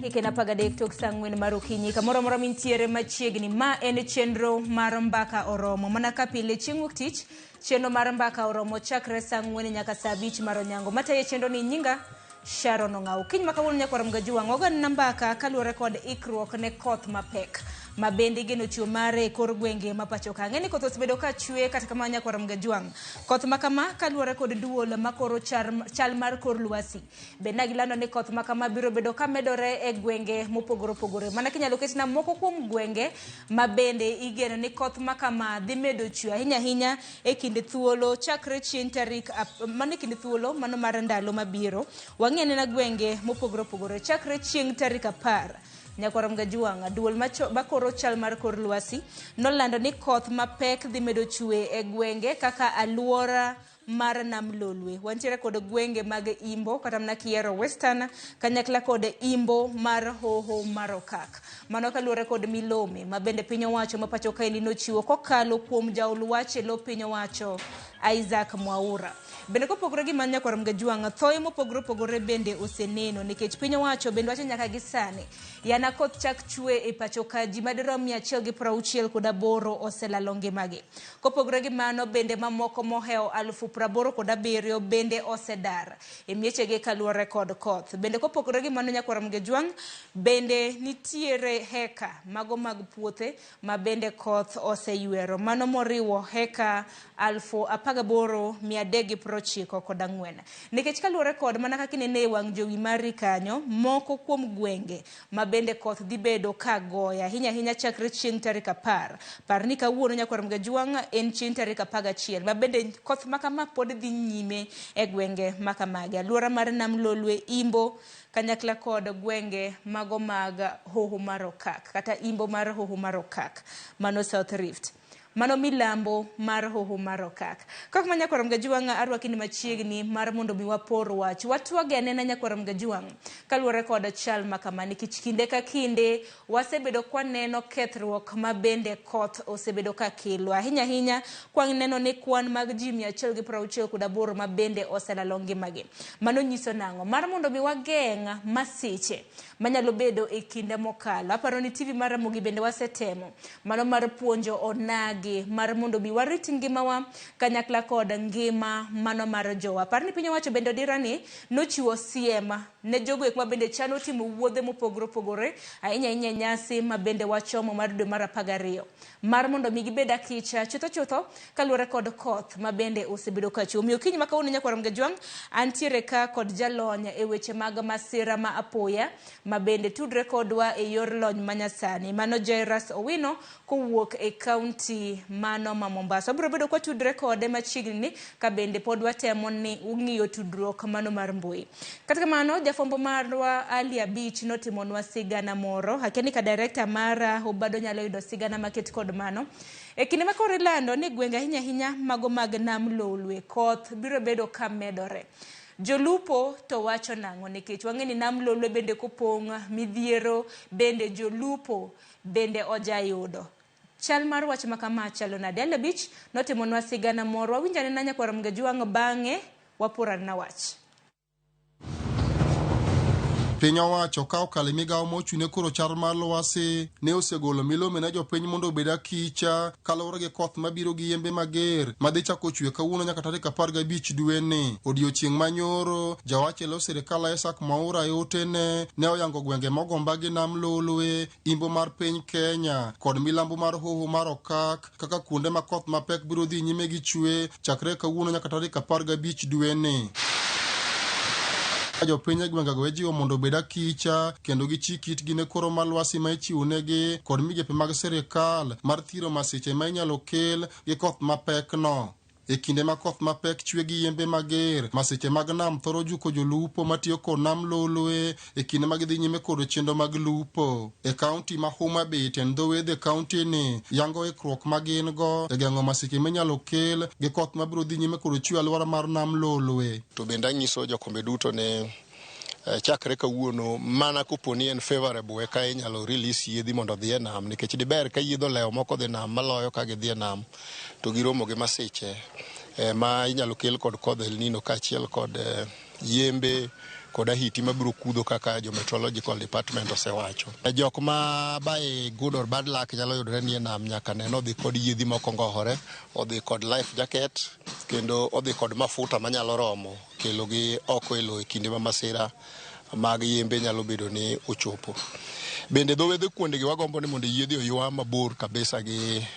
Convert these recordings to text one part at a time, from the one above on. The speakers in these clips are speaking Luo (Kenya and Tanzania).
Dakika en 13 tok saa 4 mar okinyi kamoro amora mintiere machiegni. Ma en chenro mar Mbaka Oromo. Mana ka pile chieng' wuok tich, chenro mar Mbaka Oromo chakre saa 4 nyaka saa 5 mar onyango. Matayo chenro ni nyinga Sharon Ong'aw. Kiny ma kawuono nyakwar Mgajuwang' wagonena mbaka kaluwore kod ikruok ne koth mapek ma bende igeno chwe mare e kor gwenge ma pacho ka. Ang'e ni koth osebedo ka chwe kata kamano nyakwar Mgajuwang'. Koth ma kama kaluwore kod duol makoro chal mar kor lwasi. Bende gilando ni koth ma kama biro bedo ka medore e gwenge mopogore opogore. Mana kinyalo ketna moko kuom gwenge ma bende igeno ni koth ma kama dhi medo chwe ahinya ahinya e kind thuolo chakre chieng' tarik mano e kind thuolo mano mar ndalo mabiro. Wang'i anena gwenge mopogore opogore chakre chieng' tarik 10. Nyakwar Mgajuang', duol makoro chal mar kor lwasi nolando ni koth mapek dhi medo chwe e gwenge kaka aluora mar Nam Lolwe. Wantiere kod gwenge mag Imbo kata mana kiero Western kanyakla kod Imbo mar Hoho mar Okak. Mano kaluwore kod milome ma bende piny owacho ma pacho kaendi nochiwo kokalo kuom jaol wach e lo piny owacho Isaac Mwaura. Bende kopogore gi mano nyakwar Mgajuang', thoye mopogore opogore bende oseneno nikech piny owacho bende wacho nyaka gi sani yana koth chak chwe e pacho ka ji madirom 168 oselalo ngimagi. Kopogore gi mano bende mamoko mohewo 87,000 bende osedar e miechegi kaluwore kod koth. Bende kopogore gi mano nyakwar Mgejwang' bende nitiere heka mago mag puothe ma bende koth oseywero mano moriwo heka 18,394. Nikech kaluwore kod mana kaka inene e wang' jowi mari kanyo, moko kuom gwenge ma bende koth dhi bedo ka goyo ahinya ahinya chakre chieng' tarik 10. Par ni kawuono nyakwar Mgajwang' en chieng' tarik 11 ma bende koth ma kama pod dhi nyime e gwenge ma kamagi. Aluora mar Nam Lolwe, Imbo kanyakla kod gwenge mago mag Hoho mar Okak kata Imbo mar Hoho mar Okak, mano South Rift. Mano milambo mar Hoho mar Okak. Kok ma nyakwar Mgajuang' arwaki ni machiegni mar mondo mi wapor wach. Watwage anena nyakwar Mgajuang' kaluwore kod chal ma kama nikech kinde ka kinde wasebedo kwaneno kethruok ma bende koth osebedo ka kelo. Ahinya ahinya kwaneno ni kwan mag ji 168 ma bende oselalo ngimagi. Mano nyiso nang'o? Mar mondo mi wageng' masiche manyalo bedo e kinde mokalo. Aparo ni TV mar Ramogi bende wasetemo mano mar puonjo onagi mar mondo bi warit ngimawa kanyakla kod ngima mano mar jowa. Par ni piny owacho bende odira ni nochiwo siem ne jogo ek ma bende chano timo wuodhe mopogore opogore ahinya ahinya e nyasi ma bende wachomo mar dwe mar 12 mar mondo mi gibed akicha chutho chutho kaluwore kod koth ma bende osebedo ka chwe. Omiyo okinyi ma kawuono nyakwar Mgajwang' antiere ka kod jalony e weche mag masira ma apoya ma bende tudre kodwa e yor lony manyasani. Mano Jairus Owino kowuok e kaunti mano ma Mombasa. Wabiro bedo kwatudre kode machiegni ni ka bende pod watemo ni ng'iyo tudruok mano mar mbui. Kata kamano, jafwambo marwa Ali Abich notimonwa sigana moro. Akia ni ka director mara Obado nyalo yudo sigana maket kod mano. E kinde ma koro ilando ni gwenge ahinya ahinya mago mag Nam Lolwe koth biro bedo ka medore. Jolupo to wacho nang'o nikech wang'e ni Nam Lolwe bende kopong' midhiero bende jolupo bende ojayudo. Chal mar wach ma kama chalo nade? Ali Abich notimonwa sigana moro. Wawinj anena nyakwar Mgajuang' bang'e wapor anena wach. Piny owacho ka okalo e migawo mochung' ne koro chal mar lwasi ne osegolo milome ne jopiny mondo obed akicha kaluwore gi koth mabiro gi yembe mager madhi chako chwe kawuono nyaka tarik 15 dweni. Odiochieng' ma nyoro, jawach e lo sirikal Isaac Mwaura e otene ne oyango gwenge mogomba gi Nam Lolwe, Imbo mar piny Kenya kod milambo mar Hoho mar Okak kaka kuonde ma koth mapek biro dhi nyime gi chwe chakre kawuono nyaka tarik 15 dweni. Jopiny e gwengego ijiwo mondo obed akicha kendo gichik itgi ne koro mar lwasi ma ichiwonegi kod migepe mag sirikal mar thiro masiche ma inyalo kel gi koth mapekno. E kinde ma koth mapek chwe gi yembe mager, masiche mag nam thoro juko jolupo matiyo kod nam Lolwe e kinde ma gidhi nyime kod chenro mag lupo. E kaunti ma Homa Bay, tend dho wedhe kaunti ni yango ikruok ma gin go e geng'o masiche minyalo kel gi koth mabiro dhi nyime kod chwe alwora mar nam Lolwe. To bende anyiso jokombe duto ni chakre kawuono mana kopo ni en favorable eka inyalo release yiedhi mondo odhi e nam, nikech diber ka yiedhi olewo moko odhi nam maloyo ka gidhi e nam to giromo gi masiche ma inyalo kel kod kodh El Nino kaachiel kod yembe. kod ahiti mabiro kudho kaka jo meteorological department osewacho. Jok ma by good or bad luck nyalo yudore ni e nam nyaka ne odhi kod yiedhi moko ngohore, odhi kod life jacket kendo odhi kod mafuta manyalo romo kelo gi oko e lowo e kinde ma masira mag yembe nyalo bedo ni ochopo. Bende dho wedhe kuondegi wagombo ni mondo yiedhi oywa mabor kabisa gi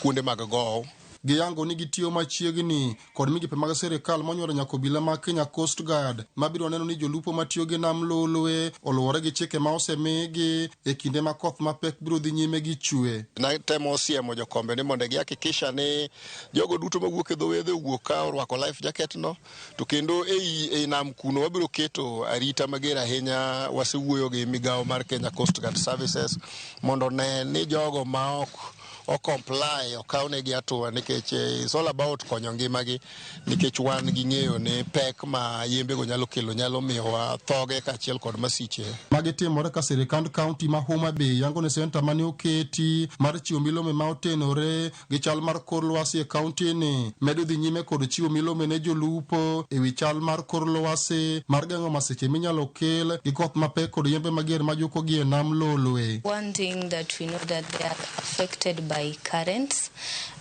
kuonde mag gowo. Giyango ni gitiyo machiegni kod migepe mag sirikal monywolo nyaka obila mag Kenya Coast Guard mabiro neno ni jolupo matiyo gi nam Lolwe oluwore gi chike ma osemigi e kinde ma koth mapek biro dhi nyime gi chwe. Natemo siemo jokombe ni mondo gihakikisha ni jogo duto mawuok e dho wedhe owuok ka orwako life jacket no, to kendo ei nam kuno wabiro keto arita mager ahinya. Wasewuoyo gi migawo mar Kenya Coast Guard Services mondo ne ni jogo ma ok o comply okawnegi hatua, nikech it's all about konyo ngimagi, nikech wan gi ng'eyo ni pek ma yembego nyalo kelo nyalo miyowa thoge kaachiel kod masiche. Magi timore ka sirikand kaunti ma Homa Bay yango ni senta mane oketi mar chiwo milome ma otenore gi chal mar kor lwasi e kaunti ni medo dhi nyime kod chiwo milome ne jolupo e wi chal mar kor lwasi mar geng'o masiche minyalo kel gi koth mapek kod yembe mager majukogi e nam Lolwe. One thing that we know that they are affected by currents,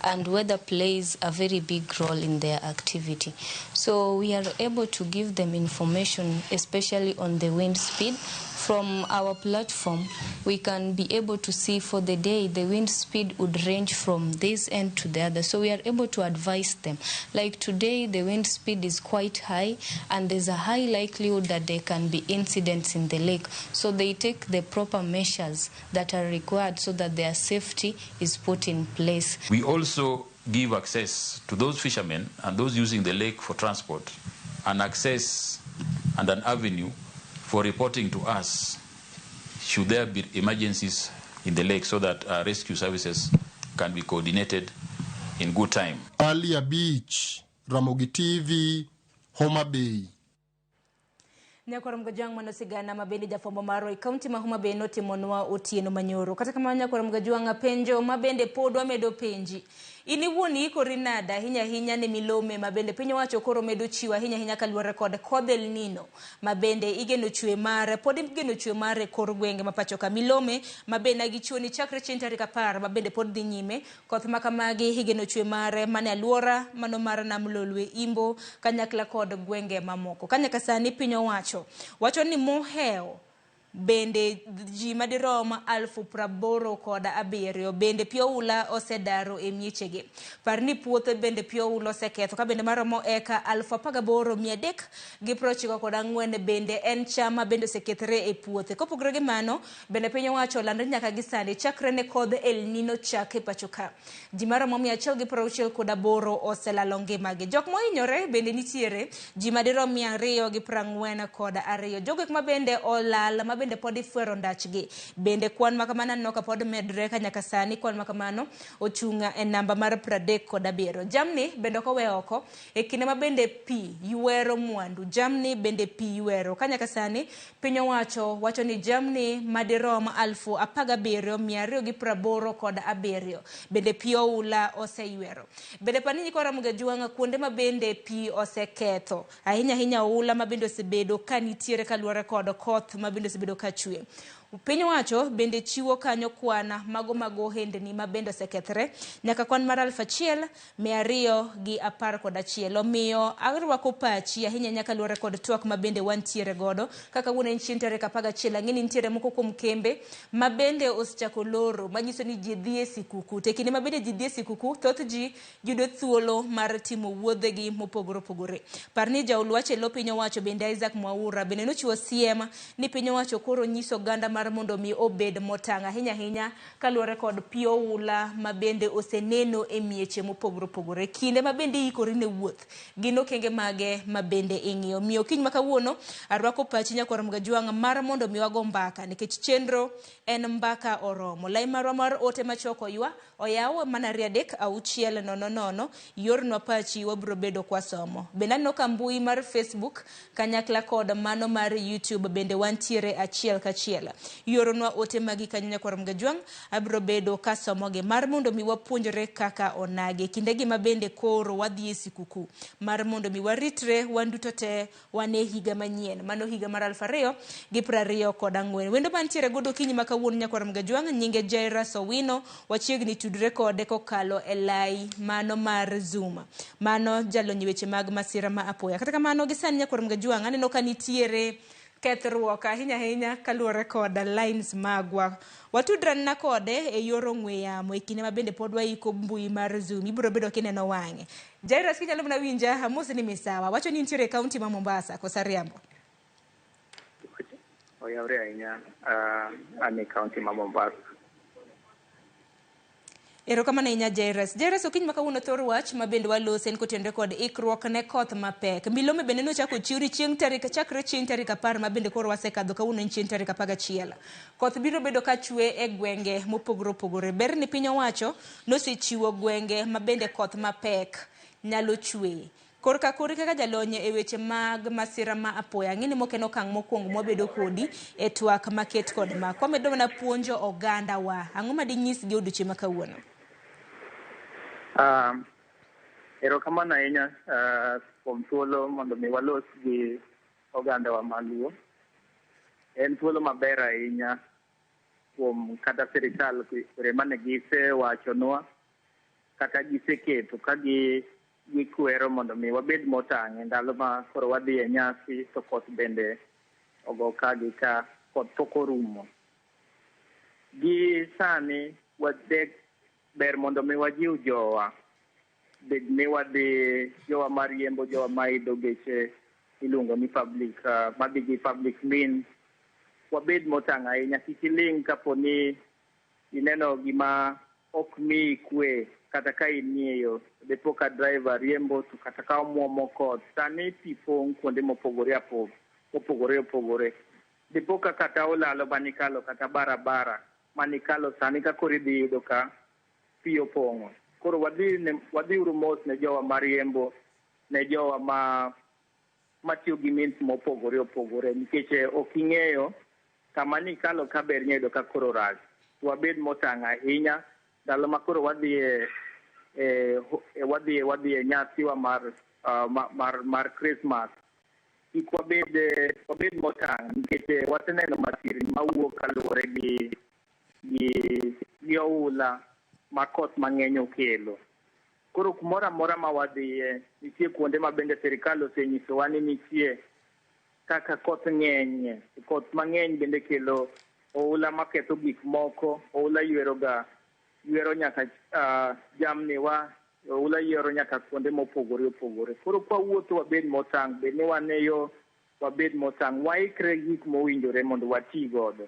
and weather plays a very big role in their activity. So we are able to give them information, especially on the wind speed. From our platform, we can be able to see for the day the wind speed would range from this end to the other. So we are able to advise them. Like today, the wind speed is quite high, and there's a high likelihood that there can be incidents in the lake. So they take the proper measures that are required so that their safety is put in place. We also give access to those fishermen and those using the lake for transport, an access and an avenue for reporting to us should there be emergencies in the lake, so that rescue services can be coordinated in good time. Alia Beach, Ramogi TV, Homa Bay. Nyakwar Mgajwang' mano sigana ma bende jafwambo marwa e kaunti ma Homa Bay notimonwa otieno manyoro. Kata kamano nyakwar Mgajwang' penjo ma bende pod wamedo penji. In iwuon iikori nade ahinya ahinya ne milome ma bende piny owacho koro medo chiwo ahinya ahinya kaluwore kod kodh El Nino ma bende igeno chwe mare pod igeno chwe mare e kor gwenge ma pacho ka. Milome ma bende gichiwo ni chakre chieng' tarik 10 ma bende pod dhi nyime. Koth ma kamagi igeno chwe mare mane aluora mano mar nam Lolwe Imbo kanyakla kod gwenge mamoko. Ka nyaka sani piny owacho wacho ni mohewo bende ji madirom 87,000 bende pi oula osedaro e miechegi. Par ni puothe bende pi oula oseketho ka bende maromo eka 18,394 bende en cham ma bende osekethre e puothe. Kopogore gi mano, bende piny owacho olando ni nyaka gi sani chakre ne kodh El Nino chak e pacho ka, ji maromo 168 oselalo ngimagi. Jok mohinyore bende nitiere ji madirom 242. Jogo ma bende olal ma bende pod ifwero ndachgi. Bende kwan ma kamano aneno ka pod medre ka nyaka sani kwan ma kamano ochung' e namba mar 37. Jamni bende ok owe oko e kinde ma bende pi ywero mwandu. Jamni bende pi ywero ka nyaka sani piny owacho wacho ni jamni madirom 17,287 bende pi oula oseywero. Bende pani nyikwa Ramogi Ajwang' kuonde ma bende pi oseketho ahinya ahinya oula ma bende osebedo ka nitiere kaluwore kod koth ma bende osebedo ka chwe. Piny owacho bende chiwo kanyo kwan mago mag ohendni ma bende osekethre nyaka kwan mar 1,211. Omiyo arwako pachi ahinya ahinya kaluwore kod twak ma bende wantiere godo. Kaka kawuono en chieng' tarik 11, ang'e ni nitiere moko kuom kembe ma bende osechako loro manyiso ni ji dhi e sikuku. To e kinde ma bende ji dhi e sikuku, thoth ji yudo thuolo mar timo wuodhegi mopogore opogore. Par ni jaol wach e lo piny owacho bende Isaac Mwaura bende nochiwo siem ni piny owacho koro nyiso oganda mar mondo mi obed motang' ahinya ahinya kaluwore kod pi oula ma bende oseneno e mieche mopogore opogore. Kinde ma bende iikori ne wuoth, gin okenge mage ma bende ing'iyo. Omiyo kiny ma kawuono arwako pachi nyakwar Mgajwang' mar mondo mi wago mbaka nikech chenro en mbaka oromo. Lai marwa mar ote machoko ywa oyaw mana 2 3 6 0 0 yornwa pachi wabiro bedo kwasomo. Bende aneno ka mbui mar Facebook kanyakla kod mano mar YouTube bende wantiere achiel kachiel. Ioronwa ote magi kanyo nyakwar Mgajwang', abiro bedo kasomogi mar mondo mi wapuonjre kaka onagi. Kindegi ma bende koro wadhi e sikuku mar mondo mi waritre wan duto te wan e higa manyien. Mano higa mar 2024. Wendo mantiere godo okinyi ma kawuono nyakwar Mgajwang' nyinge Jairus Owino, wachiegni tudre kode kokalo e lai mano mar Zoom. Mano jalony weche mag masira ma apoya. Kata kamano gi sani nyakwar Mgajwang' aneno ka nitiere kethruok ahinya ahinya kaluwore kod lines magwa. Watudre kode e yor ong'we yamo e kinde ma bende pod waiko mbui mar Zoom. Ibiro bedo kineno wang'e. Jairus kinyalo mana winja, amosi ni misawa. Wacho ni intiere e kaunti ma Mombasa, koso ariambo? Oyawre ahinya, an e kaunti ma Mombasa. Erokamano ahinya Jairus. Jairus, okinyi ma kawuono thor wach ma bende walose en kotenore kod ikruok ne koth mapek. Milome bende nochako chiw ni chieng' tarik chakre chieng' tarik 10 ma bende koro wasekadho kawuono en chieng' tarik 11. Koth biro bedo ka chwe e gwenge mopogore opogore. Ber ni piny owacho nosechiwo gwenge ma bende koth mapek nyalo chwe. Korka kori kaka jalony e weche mag masira ma apoya, ang'e ni mok en okang' mokwongo mwabedo kodi e twak maket kod ma. Kwamedo mana puonjo oganda wa, ang'o ma dinyisgi odiochieng' ma kawuono? Erokamano ahinya kuom thuolo mondo mi walos gi ogandawa maluo. En thuolo maber ahinya kuom kata sirikal yore mane gisewachonwa kata giseketo ka gikwero mondo mi wabed motang' e ndalo ma koro wadhi e nyasi to koth bende ogo ka gi ka, koth pok orumo. Gi sani wadek ber mondo mi wajiw jowa, bed ni wadhi jowa mariembo, jowa maidho geche iluongo ni public, madhi gi public means, wabed motang' ahinya. Kik iling' kapo ni ineno gima ok miyi kwe kata ka in e yo, dipo ka driver riembo to kata ka omuomo koth. Sani pi pong' kuonde mopogore opogore opogore. Dipo ka kata olalo manikalo kata barabara manikalo sani ka koro idhi yudo ka pi opong'o. Koro wadhiuru mos ne jowa mariembo, ne jowa matiyo gi means mopogore opogore, nikech ok ing'eyo kama nikalo ka ber inya yudo ka koro rach. Wabed motang' ahinya ndalo ma koro wadhi e nyasiwa mar Christmas. Kik wabed motang' nikech waseneno masirni mawuok kaluwore gi oula ma koth mang'eny okelo. Koro kumoro amora ma wadhiye, nitie kuonde ma bende sirikal osenyisowa ni nitie kaka koth ng'eny. Koth mang'eny bende kelo oula maketho gik moko, oula ywero nyaka jamniwa, oula ywero nyaka kuonde mopogore opogore. Koro kwawuotho wabed motang', bed ni wan e yo, wabed motang', waikre gik mowinjore mondo wati godo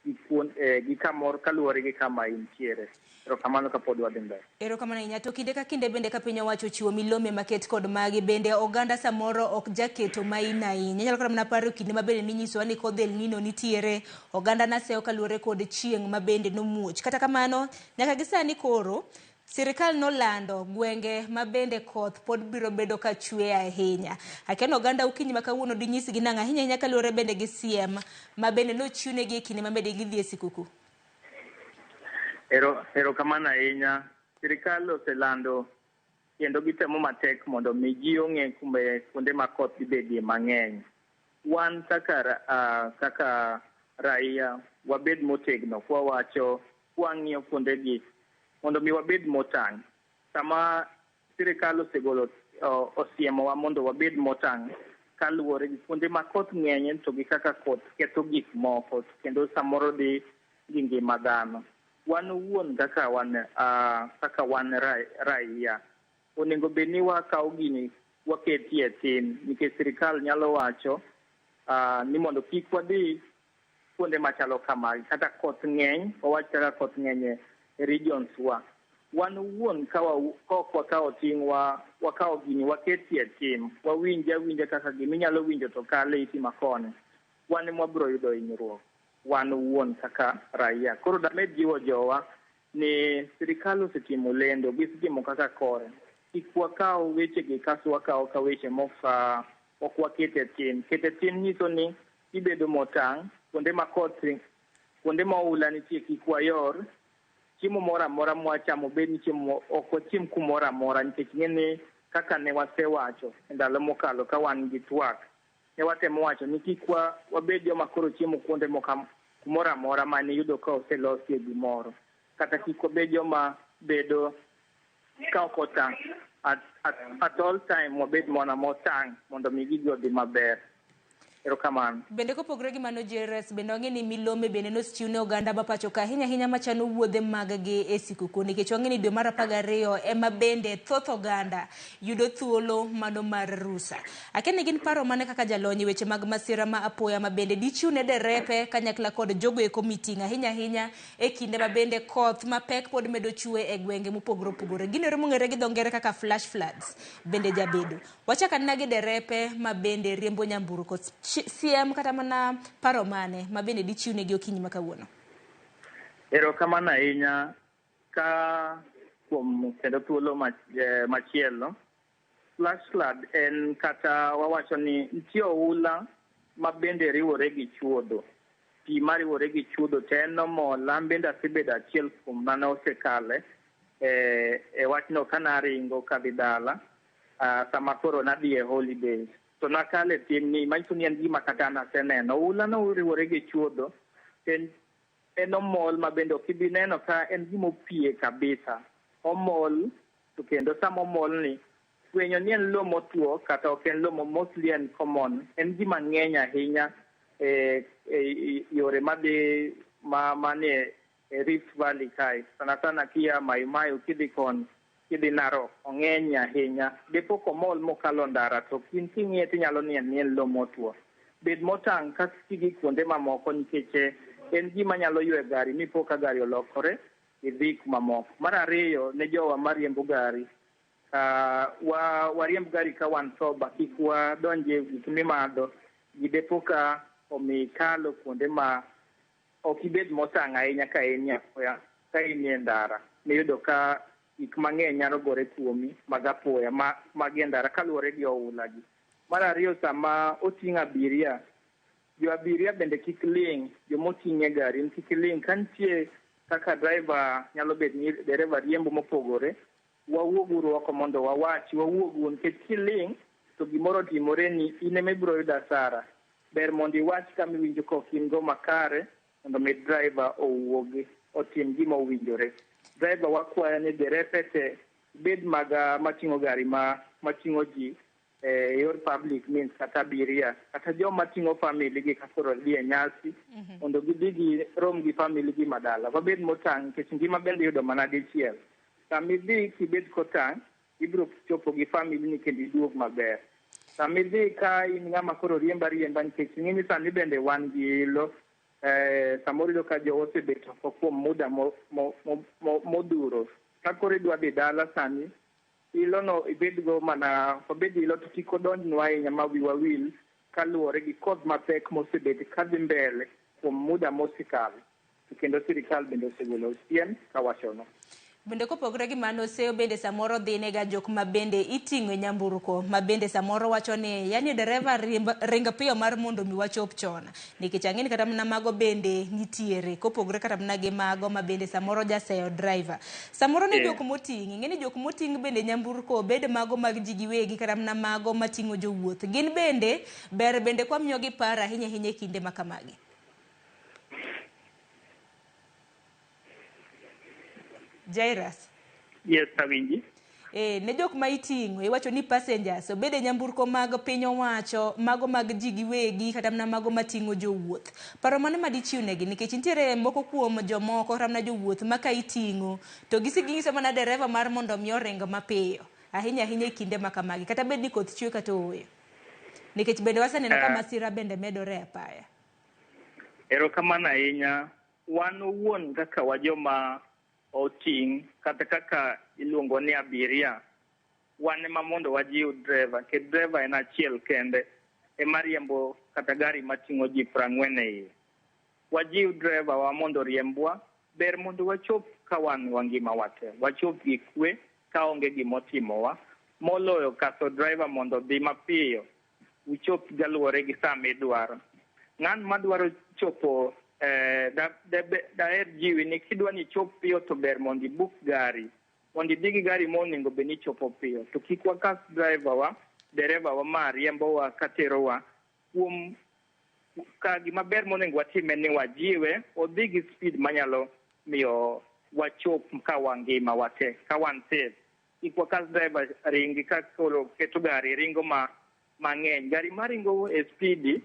gi kamoro kaluwore gi kama intiere. Erokamano kapod wadhi mbele. Erokamano ahinya. To kinde ka kinde bende ka piny owacho ochiwo milome maket kod magi, bende oganda samoro ok jaketo maina ahinya. Inyalo kata mana paro kinde ma bende ninyisowa ni kodh El Nino nitiere, oganda nasewo kaluwore kod chieng' ma bende nomuoch. Kata kamano, nyaka gi sani koro, sirikal nolando gwenge ma bende koth pod biro bedo ka chwe ahinya. Akia ni oganda okinyi ma kawuono dinyisgi nang'o ahinya ahinya kaluwore bende gi siem ma bende nochiwnegi e kinde ma bende gidhi e sikuku. Erokamano ahinya. Sirikal oselando kendo gitemo matek mondo mi ji ong'e kuonde ma koth dhi bedie mang'eny. Wan kaka raia wabed motegno kwawacho, kwang'iyo kuondegi mondo mi wabed motang'. Sama sirikal osegolo osiemowa mondo wabed motang' kaluwore gi kuonde ma koth ng'enye to gi kaka koth ketho gik moko kendo samoro dhi gi ngima dhano. Wan owuon kaka wan raia onego bed ni wakawo gini waketie tim, nikech sirikal nyalo wacho ni mondo kik wadhi kuonde machalo kamagi kata koth ng'eny, wawach kaka koth ng'eny e regions wa. Wan owuon ka ok wakawo ting' wakawo gini waketie tim, wawinj awinja kaka giminyalo winjo to kalo e iti makoni, wan ema wabiro yudo hinyruok wan owuon kaka raia. Koro damed jiwo jowa ni sirikal osetimo lendo, gisetimo kaka kore. Kik wakaw wechegi kasto wakawo ka weche mok wakete tim. Kete tim nyiso ni ibedo motang' kuonde ma koth Kuonde ma oula nitie kik wayor. Chiemo moro amora mwachamo bed ni chiemo ok wachiem kumoro amora nikech ing'e ni kaka ne wasewacho e ndalo mokalo ka wan gi twak, ne watemo wacho ni kik wabed joma koro chiemo kuonde kumoro amora mane iyudo ka oselosie gimoro. Kata kik wabed joma bedo ka ok otang'. At all time wabed mana motang' mondo mi gigi odhi maber. Erokamano. Bende kopogore gi mano JRS, bende wang'e ni milome bende nosechiw ne oganda ma pacho ka ahinya ahinya machano wuodhe mag gi e sikuku nikech wang'e ni dwe mar 12 ema bende thoth oganda yudo thuolo mano mar rusa. Akia ni gin paro mane kaka jalony e weche mag masira ma apoya ma bende dichiw ne derepe kanyakla kod jogo eko miting'o ahinya ahinya e kinde ma bende koth mapek pod medo chwe e gwenge mopogore opogore. Gino ero mong'ere gi dho ngere kaka flash floods bende jabedo. Wachak anena gi derepe ma bende riembo nyamburko. Siem kata mana paro mane ma bende dichiw negi okinyi ma kawuono? Erokamano ahinya ka kuom kendo thuolo machielo. Flash flood en kata wawacho ni nitie oula ma bende riwore gi chuodho. Pi mariwore gi chuodho to en omol, an bende asebedo achiel kuom mane osekale e wachno kane aringo kadhi dala sama koro nadhi e holidays. To nakale timni manyiso ni en gima kata an aseneno. Oula no riwore gi chuodho, en omol ma bende ok ibi neno ka en gima opie kabisa. Omol to kendo sama omol ni fwenyo ni en lowo motwo kata ok en lowo mostly en common. En gima ng'eny ahinya e yore madhi manie e Rift Valley kae. Sana sana kia Mai Mahiu kidhi kon kidhi Narok ong'eny ahinya. Dipo komol mokalo ndara to in king'iye tinyalo ni en lowo motwo. Bed motang' ka kidhi kuonde mamoko nikech en gima nyalo ywe gari mipo ka gari olokore idhi kuma moko. Mar ariyo ne jowa mariembo gari, wariemb gari ka wan sober, kik wadonje gik mimadho. Gidepo ka omi kalo kuonde ma ok ibed motang' ahinya ka in apoya, ka in e ndara. Miyudo ka gik mang'eny nyalo gore kuomi mag apoya mag e ndara kaluwore gi oula gi. Mar ariyo sama oting'o abiria, jo abiria bende kik ling', jomoting'o e gari kik ling'. Ka nitie kaka driver nyalo bet ni dereva riembo mopogore, wawuog uru oko mondo wawach, wawuog nikech kiling' to gimoro otimore ni in ema ibiro yudo asara. Ber mondo iwach kama iwinjo ka ok in go makare mondo mi driver owuogi otim gima owinjore. Driver wakwayo ni derepe te bed mag mating'o gari mating'o ji e yor public means kata abiria kata joma ting'o family gi ka koro dhi e nyasi mondo gidhi girom gi family gi madala. Wabed motang' nikech ngima bende iyudo mana dichiel. Sama idhi kibed kotang', ibiro chopo gi family ni kendo iduog maber. Sama idhi ka in ng'ama koro riembo ariemba nikech ing'e ni sani bende wan gi ilo, samoro iyudo ka jowa osebet oko kuom muda modhuro. Ka koro idwa dhi dala sani, ilo no ibedgo mana wabed ilo to kik odonjnwa ahinya ma wiwa wil kaluwore gi koth mapek mosebet kadhi mbele kuom muda mosekalo. To kendo sirikal bende osegolo siem kawachono. Bende kopogore gi mano, seyo bende samoro dhinega jok ma bende iting'o e nyamburko ma bende samoro wacho ni yani dereva ring piyo mar mondo mi wachop chon. Nikech ang'e ni kata mana mago bende nitiere kopogore kata mana gi mago ma bende samoro jaseyo driver. Samoro ne jok moting', ing'e ni jok moting' bende nyamburko obed mago mag ji giwegi kata mana mago mating'o jowuoth. Gin bende ber bende kwa miyogi paro ahinya ahinya e kinde ma kamagi. Jairus. Yes, awinji. Ne jok ma iting'o, iwacho ni passengers, obed e nyamburko mag piny owacho, mago mag ji giwegi, kata mana mago mating'o jowuoth. Paro mane ma dichiw negi? Nikech nitiere moko kuom jomoko, kata mana jowuoth ma ka iting'o, to ginyiso mana dereva mar mondo mi oring mapiyo. Ahinya ahinya e kinde ma kamagi, kata bed ni koth chwe kata ooyo. Nikech bende waseneno ka masira bende medore e apaya. Erokamano ahinya. Wan owuon kaka wajoma oting' kata kaka iluongo ni abiria, wan ema mondo wajiw driver, nikech driver en achiel kende ema riembo kata gari mating'o ji 40 e iye. Wajiw driver wa mondo oriembwa, ber mondo wachop ka wan wangima wate, wachop gi kwe ka onge gimotimowa, moloyo kaso driver mondo odhi mapiyo, uchop galuwore gi saa midwaro. Ng'an madwaro chopo Daher jiwi ni kidwa ni ichop piyo to ber mondo ibook gari, mondo idhi gi gari monego bed ni ichopo piyo, to kik wakas driver wa, dereva wa ma riembowa katerowa kuom ka. Gima ber monego watim en ni wajiwe odhi gi speed manyalo miyo wachop ka wangima wate, ka wan safe. Kik wakas driver ringi ka koro keto gari ringo ma mang'eny. Gari maringo e speed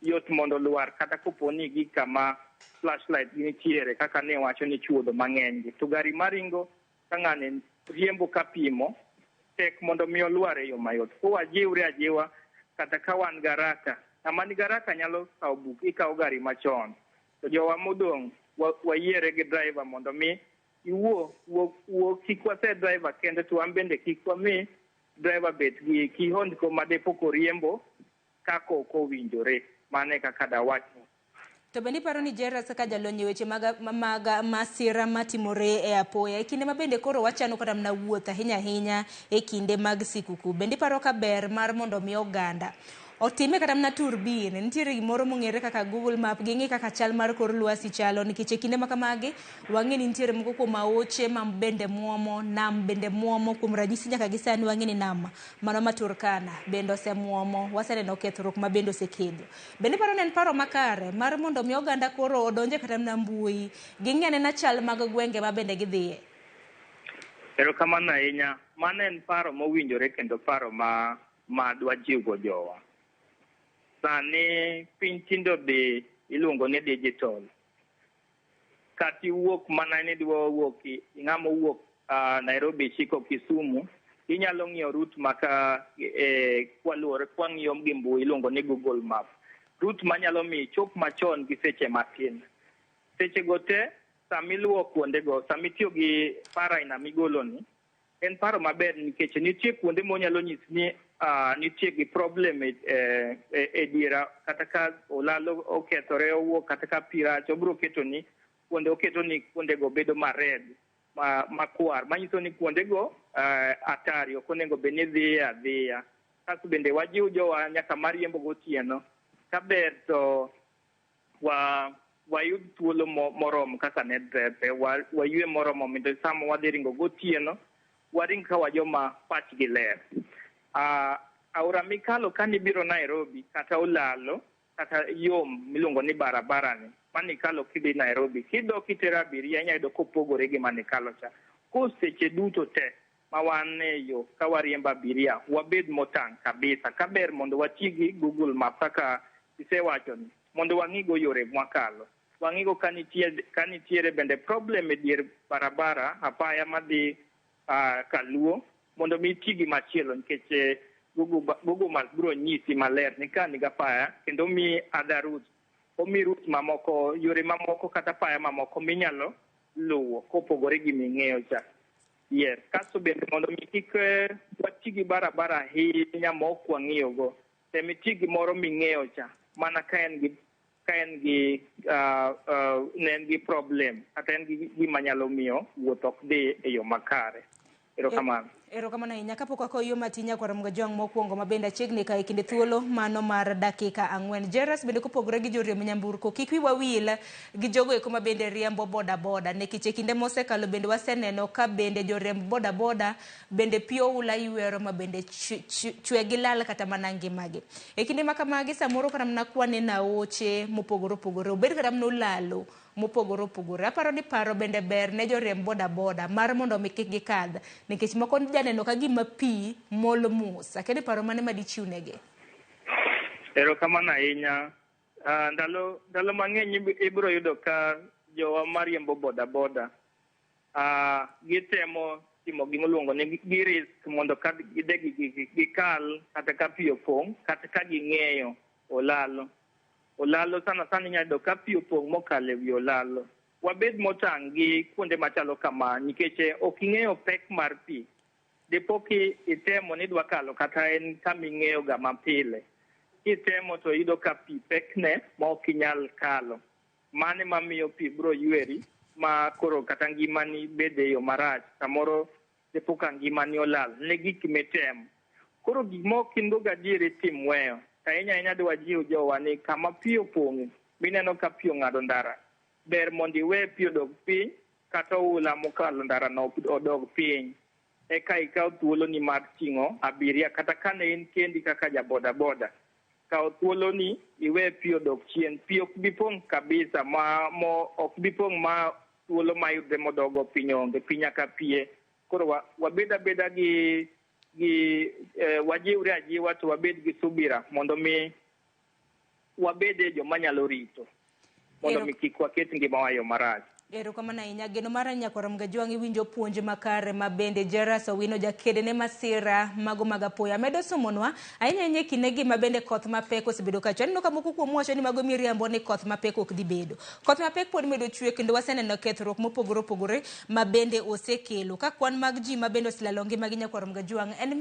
yot mondo lwar kata kopo ni gi kama flashlight nitiere, kaka ne wacho ni chuodho mang'eny gi. To gari maringo ka ng'ani riembo ka pimo tek mondo mi olwar e yo mayot. Koro wajiwre ajiwa kata ka wan garaka, ng'ama ni garaka nyalo kawo buk, ikawo gari machon, to jowa modong' wayiere gi driver mondo mi iwuo wuo, kik wase driver kende, to wan bende kik wami driver bet gi kihondko ma dipo koriembo kaka ok owinjore. Mano e kaka dawach. To bende iparo ni Jairus, kaka jalony e weche mag masira matimore e apoya e kinde ma bende koro wachano kata mana wuoth, ahinya ahinya e kinde mag sikuku, bende iparo ka ber mar mondo mi oganda otime kata mana turbin, nitiere gimoro mong'ere kaka Google Map, ging'i kaka chal mar kor lwasi chalo, nikech e kinde ma kamagi wang'e ni nitiere moko kuom aoche ma bende muomo, nam bende muomo? Kuom ranyisi, nyaka gi sani wang'e ni nam mano ma Turkana bende osemuomo, waseneno kethruok ma bende osekelo. Bende iparo ni en paro makare mar mondo mi oganda koro odonje kata mana mbui, ging'i anena chal mag gwenge ma bende gidhiye? Erokamano ahinya. Mano en paro mowinjore kendo paro ma dwajiwgo jowa. Sani piny tinde odhi iluongo ni digital. Kata iwuok mana ni idwa wuok, ng'ama owuok Nairobi chiko Kisumu, inyalo ng'iyo route maka kwaluwore kwang'iyo gi mbui iluongo ni Google Map. Route manyalo miyo ichop machon gi seche matin. Seche go te samiluwo kuondego, samitiyo gi paro aina migolo ni, en paro maber nikech nitie kuonde monyalo nyisi ni nitie gi problem e diera, kata ka olalo okethore owuok, kata ka pi rach, obiro ketoni kuonde, oketo ni kuondego bedo ma red, ma makwar, manyiso ni kuondego atari, ok onego bed ni idhiye adhiya. Kasto bende wajiw jowa nyaka mariembo gotieno, kaber to wayud thuolo moromo kaka ne drepe waywe moromo mondo sama wadhi ringo gotieno waring ka wajoma pachgi ler. Aora mikalo kanibiro Nairobi kata olalo kata yom miluongo ni barabara ni manikalo kidhi Nairobi, kidok itero abiria, inya yudo kopogore gi manikalo cha. Koro seche duto te ma wan e yo ka wariembo abiria, wabed motang' kabisa. Kaber mondo wati gi Google Map kaka isewacho ni, mondo wang'igo yore mwakalo, wang'igo ka nitiere bende problem e dier barabara, apaya madhi Kaluo, mondo mi iti gi machielo, nikech Google Map biro nyisi maler ni ka nigi apaya kendo omiyi other routes, omiyi routes mamoko, yore mamoko kata apaya mamoko minyalo luwo kopogore gi ming'eyo cha. Yes, kasto bende mondo mi kik wati gi barabara ahinya ma ok wang'iyogo, tem iti gi moro ming'eyo cha, mana ka en gi ne en gi problem kata en gi gima nyalo miyo wuoth ok dhi e yo makare. Erokamano. Erokamano ahinya. Kapok wakoyo matin, nyakwar Mgajwang' mokwongo ma bende achiegni ka e kinde thuolo mano mar dakika 4. Jairus, bende kopogore gi joriemb nyamburko, kik wiwa wil gi jogo eko ma bende riembo boda boda, nikech e kinde mosekalo bende waseneno ka bende joriemb boda boda bende pi oula ywero ma bende chwe gi lal kata mana ngimagi. E kinde ma kamagi samoro kata mana kwaneno aoche mopogore opogore, obed kata mana olalo mopogore opogore. Aparo ni paro bende ber ne joriemb boda boda mar mondo mi kik gikadh, nikech moko janeno ka gima pi mol mos. Akia ni paro mane madichiw negi? Erokamano ahinya. Ndalo mang'eny ibiro yudo ka jowa mariembo boda boda gitemo timo gimiluongo ni gi risk mondo ka gidhi gikal kata ka pi opong', kata ka ging'eyo olalo. Olalo sana sana inyalo yudo ka pi opong' mokalo e wi olalo. Wabed motang' gi kuonde machalo kama nikech ok ing'eyo pek mar pi. Dipo ki itemo ni idwa kalo kata en kama ing'eyo ga mapile. Kitemo to iyudo ka pi pekne ma ok inyal kalo. Mano ema miyo pi biro yweri ma koro kata ngimani bede e yo marach. Samoro dipo ka ngimani olal ne gik mitemo. Koro gik ma ok in go gadieri tim weyo. Ahinya ahinya dwa jiw jowa ni kama pi opong'e Mineno ka pi ong'ado ndara, ber mondo iwe pi odog piny kata oula mokalo ndara no odog piny, eka ikaw thuoloni mar ting'o abiria kata kane in kendi kaka ja boda boda. Kaw thuoloni iwe pi odog chien. Pi ok bi pong' kabisa ma mo ok bi pong' ma thuolo mayudre modogo piny onge. Pi nyaka pie. Koro wabed abeda gi wajiwre ajiwa to wabed gi subira mondo mi wabede joma nyalo rito mondo mi kik waket ngimawa e yo marach. Erokamano ahinya. Geno mara nyakwar Mgajwang' iwinjo puonj makare ma bende Jairus Owino jakede ne masira mago mag apoya medo somonwa ahinya ahinya e kindegi ma bende koth mapek osebedo ka chwe. Aneno ka moko kuom wacho ni mago miriambo ni koth mapek ok dhi bedo. Koth mapek pod medo chwe kendo waseneno kethruok mopogore opogore ma bende osekelo. Ka kwan mag ji ma bende oselalo ngimagi nyakwar Mgajwang' en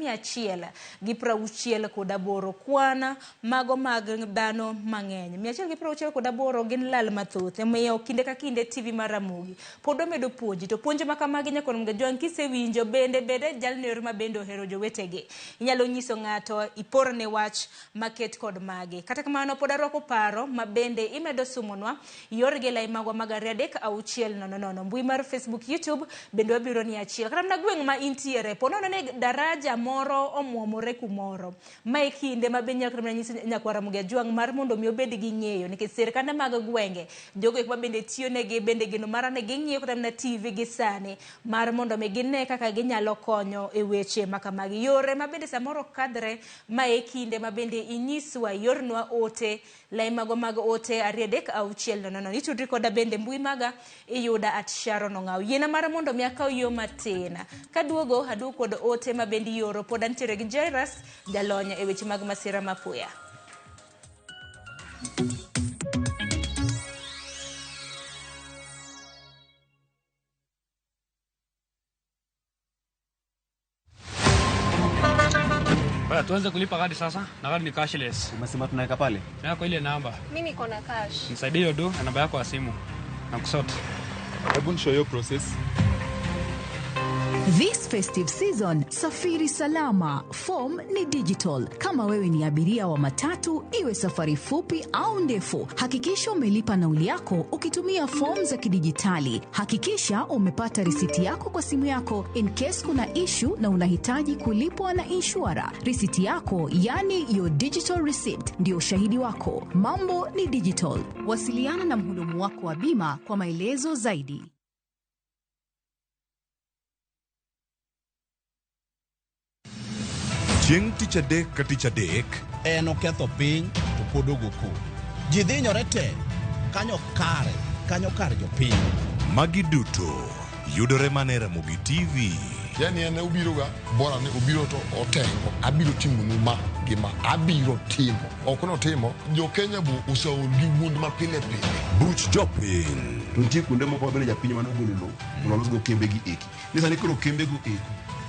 168. Kwan mago mag dhano mang'eny 168 gin lal mathoth. Omiyo kinde ka kinde TV mar Ramogi pod omedo puonji. To puonj ma kamagi nyakwar Mgajwang' kisewinjo bende bede jalno ma bende ohero jowetegi. Inyalo nyiso ng'ato iporne wach maket kod magi. Kata kamano pod arwako paro ma bende imedo sumonwa yorgi lai magwa mag 2 3 6 0 0. Mbui mar Facebook, YouTube bende wabiro ni achiel. Kata mana gweng' ma intiere po nono ni daraja moro omuomore kumoro. Ma e kinde ma be nyakwar Ramogi Ajwang' mar mondo mi obed gi ng'eyo nikech sirkande mag gwenge jogo eko ma bende tiyo negi bende geno mara ni ging'iyo kata mana TV gi sani mar mondo mi gine kaka ginyalo konyo e weche ma kamagi. Yore ma bende samoro kadre ma e kinde ma bende inyiswa iornwa ote lai mago mag ote 2 3 6 0 0. Itudri koda bende mbui maga iyuda @Sharon Ong'aw. Yiena mar mondo mi akaw yo matin. Kaduogo aduogo kod ote ma bende ioro pod antiere gi Jairus jalony e weche mag masira mapoya. Baya, tuanze kulipa kadi sasa na kadi ni cashless. Umesema tunaweka pale? Na kwa ile namba. Mimi niko na cash. Nisaidie hiyo do na namba yako ya simu. Na kusort. Hebu nishow hiyo process. This festive season, safiri salama. Form ni digital. Kama wewe ni abiria wa matatu, iwe safari fupi au ndefu, hakikisha umelipa nauli yako ukitumia form za kidijitali. Hakikisha umepata risiti yako kwa simu yako in case kuna issue na unahitaji kulipwa na inshura. Risiti yako, yani your digital receipt, ndio ushahidi wako. Mambo ni digital. Wasiliana na mhudumu wako wa bima kwa maelezo zaidi. Chieng' tich adek ka tich adek en oketho piny to pod ogo koko. Ji dhinyore te kanyo kare, kanyo kar jopiny. Magi duto yudore mana e Ramogi TV. Yani en obiroga bora ni obiro to otengo. Abiro timonu ma gi ma. Abiro timo. Ok notimo. Jo Kenya bo oseol gi wuond ma pile pile. Buch jopiny. To nitie kuonde moko ma bende japiny mane ogolo lowo mondo olosgo kembegi eki. Ni sani koro kembego eko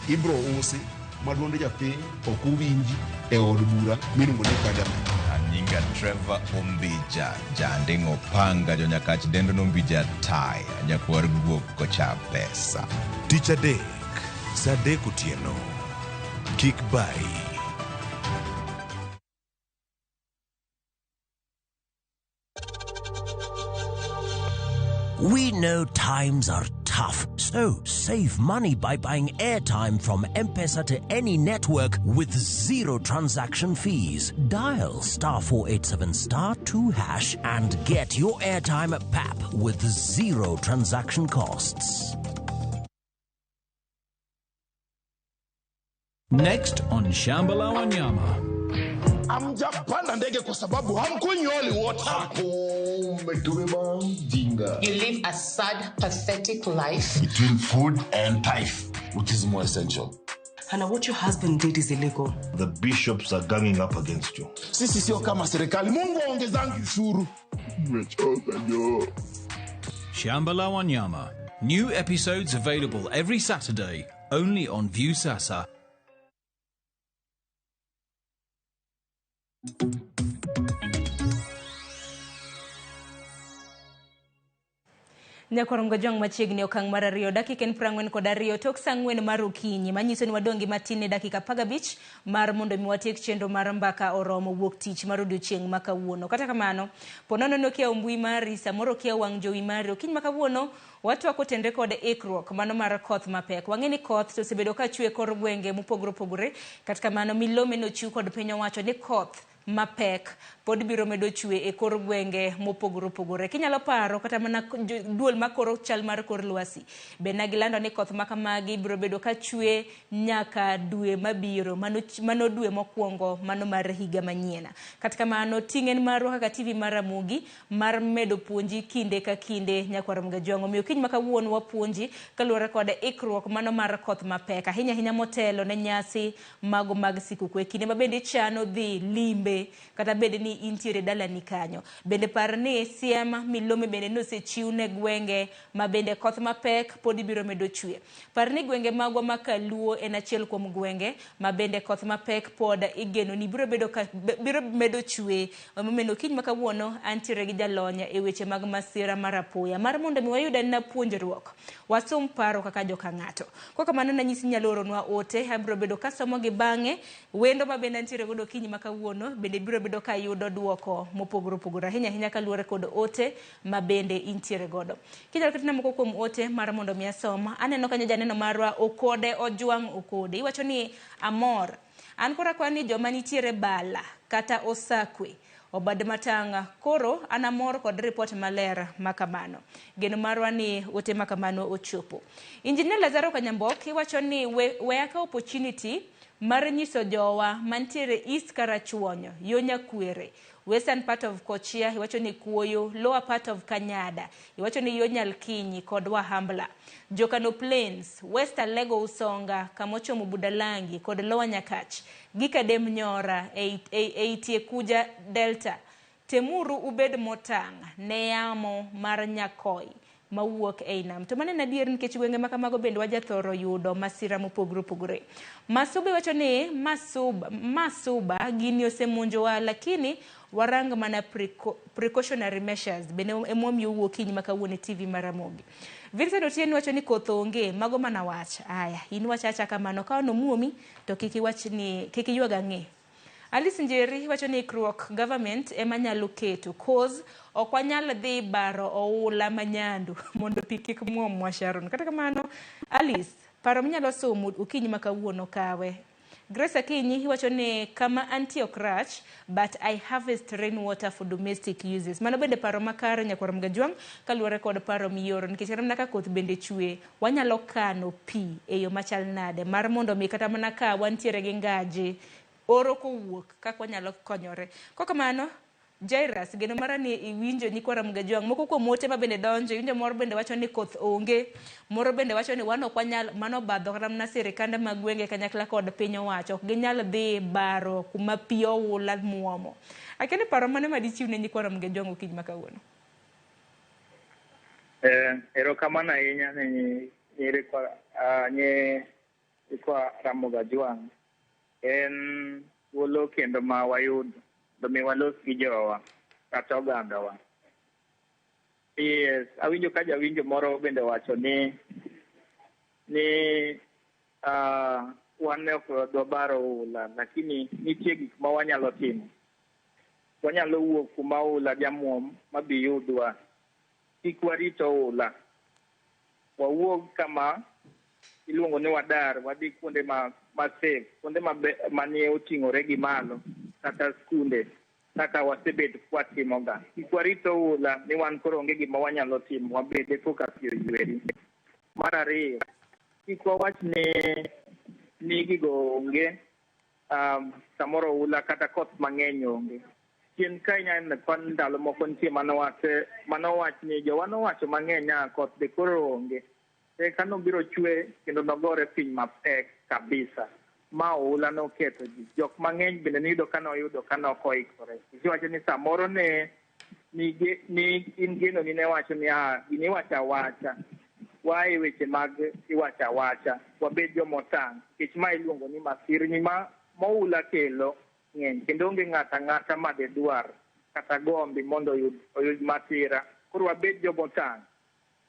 ibro usi ma duonde japiny ok owinji e od bura miluongo ni Parliament. Anyinga Trevor Ombija, Janding'o Panga, Jonyakach dendo Nombija Taya, nyakwar guok kocha pesa. Tich adek, saa 3 otieno. Kik bai. We know times are tough, so save money by buying airtime from M-Pesa to any network with zero transaction fees. Dial *487*2# and get your airtime at PAP with zero transaction costs. Next on Shamba la Wanyama. Hamjapanda ndege kwa sababu hamkunywi holy water. You live a sad, pathetic life. Between food and tithe, which is more essential? Hannah, what your husband did is illegal. The bishops are ganging up against you. Sisi sio kama serikali. Mungu aongezangi ushuru. Nimechoka jo. Shamba la Wanyama. New episodes available every Saturday, only on Viusasa. Nyakwar Mgajwang' machiegni okang' mar ariyo dakika en 42 tok saa 4 mar okinyi manyiso ni wadong' gi matin ne dakika 15 mar mondo mi watiek chenro mar mbaka oromo wuok tich mar odiochieng' ma kawuono. Kata kamano, po nono ni okiawo mbui mari, samoro okiawo wang' jowi mari, okinyi ma kawuono watwako tenre kod ikruok mano mar koth mapek. Wang'e ni koth to osebedo ka chwe e kor gwenge mopogore opogore, kata kamano milome nochiw kod piny owacho ni koth mapek pod biro medo chwe e kor gwenge mopogore opogore. Kinyalo paro kata mana duol makoro chal mar kor lwasi be ne gilando ni koth ma kamagi biro bedo ka chwe nyaka dwe mabiro, mano dwe mokwongo mano mar higa manyien. Kata kamano ting' en marwa kaka TV mar Ramogi mar medo puonji kinde ka kinde nyakwar Mgajwang'. Omiyo kiny ma kawuono wapuonji kaluwore kod ikruok mano mar koth mapek ahinya ahinya motelo ne nyasi mago mag sikuku e kinde ma bende ichano dhi limbe kata bed ni intiere dalani kanyo. Bende par ni siem milome bende nosechiw ne gwenge ma bende koth mapek pod biro medo chwe. Par ni gwenge magwa ma Kaluo en achiel kuom gwenge ma bende koth mapek pod igeno ni biro bedo ka biro medo chwe. Emomiyo kiny ma kawuono antiere gi jalony e weche mag masira mar apoya mar mondo mi wayud anena puonjruok wasum paro kaka joka ng'ato. Kok kamano nanyisi nyalo oronwa ote, abiro bedo kasomo gi bang'e wendo ma bende antiere godo okinyi ma kawuono bende biro bedo ka yudo duoko mopogore opogore ahinya ahinya kaluwore kod ote ma bende intiere godo. Kinyalo ketna moko kuom ote mar mondo mi asom, aneno kanyo janeno marwa Okode Ojwang' Okode. Iwacho ni amor. An koro akwayo ni joma nitiere Bala kata Osakwe obad matanga koro an amor kod ripot maler makamano. Geno marwa ni ote makamano ochopo. Engineer Lazaro Kanyambok iwacho ni we akaw opportunity mar nyiso jowa mantiere East Karachuonyo, yo Nyakwere, western part of Kochia, iwacho ni Kuoyo, lower part of Kanyada, iwacho ni yo Nyalkinyi kod Wahambla, Jokano Plains, West Alego Usonga, kamochomo Budalangi kod Lower Nyakach, gi Kadem Nyora ei tie Kuja Delta. Temuru ubed motang' ne yamo mar Nyakoi mawuok ei nam. To mano en adier nikech gwenge ma kamago bende wajathoro yudo masira mopogore opogore. Masuba iwacho ni Masuba gini osemonjowa lakini warang mana precautionary measures bende emomiyo wuok kiny ma kawuono e TV mar Ramogi. Vincent Otieno wacho ni koth onge, mago mana wach. Aya, in wach acha kamano ka onomuomi to kik iwach ni kik iywag ang'e. Alice Njeri wacho ni ikruok government ema nyalo keto cause ok wanyal dhi baro oula manyandu mondo pi kik muomwa Sharon. Kata kamano Alice, paro minyalo somo okinyi ma kawuono kawe. Grace Akinyi wacho ni kama antie ok rach but I harvest rainwater for domestic uses. Mano bende paro makare nyakwar Mgajwang' kaluwore kod paro mioro nikech kata mana ka koth bende chwe wanyalo kano pi e yo machal nade mar mondo mi kata mana ka wantiere gi ngaje oro kowuok kaka wanyalo konyore. Kok kamano Jairus, geno mara ni iwinjo nyikwa Mgajwang' moko kuom ote ma bende donjo, iwinjo moro bende wacho ni koth onge, moro bende wacho ni wan ok wanyal, mano obadho kata mana sirikande mag gwenge kanyakla kod piny owacho, ok ginyal dhi baro kuma pi oula muomo. Akia ni paro mane ma dichiw ne nyikwa Mgajwang' okinyi ma kawuono? Erokamano ahinya ne nyikwa Ramogi Ajwang'. En thuolo kendo ma wayudo mondo mi walos gi jowa kata ogandawa. Yes, awinjo ka jawinjo moro bende wacho ni wan ne ok dwabaro oula, lakini nitie gik ma wanyalo timo. Wanyalo wuok kuma oula jamuom mabi yudwa. Kik warit oula. Wawuog kama iluongo ni wadar, wadhi kuonde ma safe, kuonde manie oting'ore gi malo, kata skunde kaka wasebet kwatimoga. Kik warit oula ni wan koro onge gima wanyalo timo, wabede koka pi oyweri. Mar ariyo, kik wawach ni gigo onge, samoro oula kata koth mang'eny onge. Chien ka inyalo kwan ndalo moko nitie manowach ni jowa nowacho mang'eny ni koth be koro onge. Eka nobiro chwe kendo nogore piny mapek kabisa ma oula noketho ji. Jok mang'eny bende niyudo ka noyudo ka nok oikore. Iwacho ni samoro ne ni in geno ni ne wacho ni gini iwacho awacha. Wae weche mag iwacho awacha. Wabed jomotang' nikech ma iluongo ni masirni ma oula kelo ng'eny kendo onge ng'ato ang'ata ma de dwar kata gombi mondo oyud masira. Koro wabed jomotang'.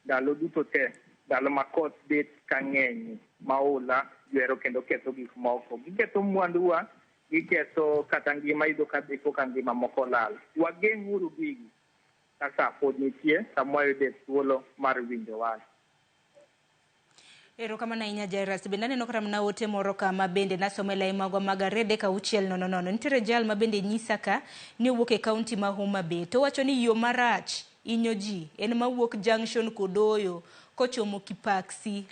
Ndalo duto te, ndalo ma koth bet ka ng'eny, ma oula ywero kendo ketho gik moko. Giketho mwanduwa, giketho kata ngima, iyudo ka dipo ka ngima moko lal. Wageng'uru gigi ka sa pod nitie, sama wayude thuolo mar winjo wach. Erokamano ahinya Jairus. Bende aneno kata mana ote moro kama bende nasomo e lai magwa mag 23600. Nitiere jal ma bende nyisa ka ni owuok e kaunti ma Homa Bay. To owacho ni yo marach inyo ji en mawuok Junction Kodoyo kochomo Kipaksi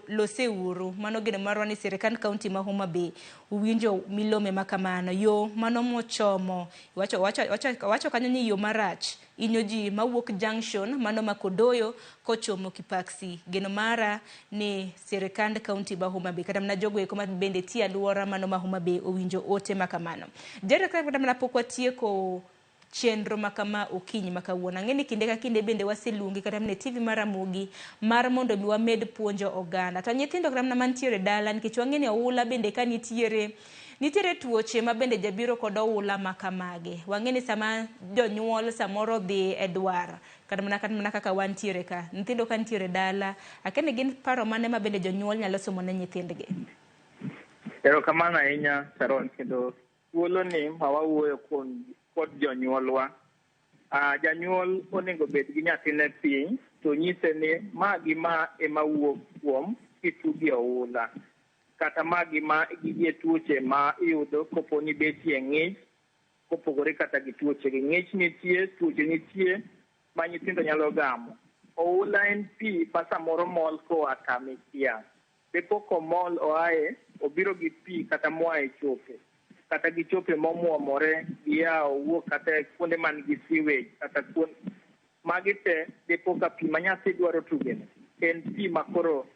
loseuru. Mano geno marwa ni sirikand kaunti ma Homa Bay uwinjo milome ma kamano. Yo mano mochomo wacho kanyo ni yo marach inyo ji mawuok Junction mano ma Kodoyo kochomo Kipaksi. Geno mara ni sirikand kaunti ma Homa Bay kata mana jogo eko ma bende tiyo alwora mano ma Homa Bay owinjo ote ma kamano. Jared, kata mana pok watieko chenro ma kama okinyi ma kawuono. Ang'e ni kinde ka kinde bende waseluongi kata mana e TV mar Ramogi mar mondo mi wamed puonjo oganda. To nyithindo kata mana mantiere dala nikech wang'e ni oula bende ka nitiere tuoche ma bende jabiro kod oula ma kamagi. Wang'e ni sama jonyuol samoro dhi e dwar kata mana kaka wantiere ka, nyithindo ka nitiere dala, akia ni gin paro mane ma bende jonyuol nyalo somo ne nyithindgi. Erokamano ahinya Sharon, kendo thuolo ni ma wawuoyo kuom kod jonyuolwa. Janyuol onego bed gi nyathine piny to nyise ni ma gi ma ema wuok kuom kitugi oula, kata ma gi ma gige tuoche ma iyudo kopo ni betie ng'ich, kopogore kata gi tuoche gi. Ng'ich nitie, tuoche nitie ma nyithindo nyalo gamo. Oula en pi ma samoro mol koa kama ikia. Be pok omol oaye, obiro gi pi kata moa e chope, kata gi chope momuomore, giyawo wuok kata kuonde man gi sewage, kata kuonde magi te dipo ka pi ma nyathi dwaro tugeno en pi ma koro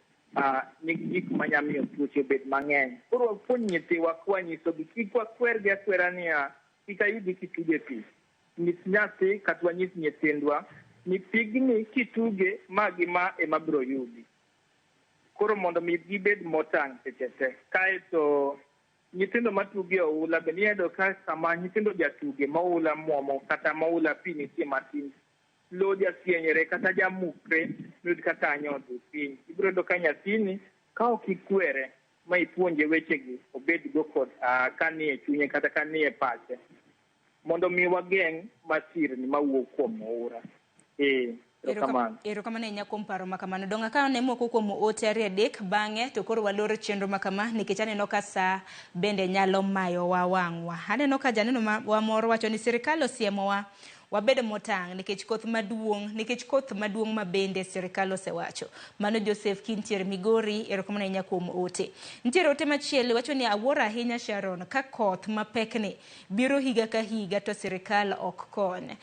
nigi gik manyalo miyo tuoche obed mang'eny. Koro wapuonj nyithiwa kwanyisogi, kik wakwergi akwera niya, kik ayudi kituge pi. Nyis nyathi kata wanyis nyithindwa ni pigni kituge ma gi ma ema biro yudi. Koro mondo mi gibed motang' seche te. Kaeto nyithindo matuge oula bende iyudo ka sama nyithindo jatuge ma oula muomo kata ma oula pi nitie matin, lowo jasienyre kata jamukre miyud ka kanyo odhi piny. Ibiro yudo ka nyathini ka ok ikwere ma ipuonje wechegi obed go kod ka nie chunye kata ka nie pache, mondo mi wageng' masirni mawuok kuom oura. Erokamano. Erokamano ahinya kuom paro ma kamano. Dong' akaw ne moko kuom ote 2-3 bang'e to koro walor chenro ma kama nikech aneno ka sa bende nyalo mayowa wang'wa. Aneno ka janeno wa moro wacho ni sirikal osiemowa wabed motang' nikech koth maduong' ma bende sirikal osewacho. Mano Joseph Kintiere Migori, erokamano ahinya kuom ote. Nitiere ote machielo wacho ni awuoro ahinya Sharon ka koth mapekni biro higa ka higa to sirikal ok kony.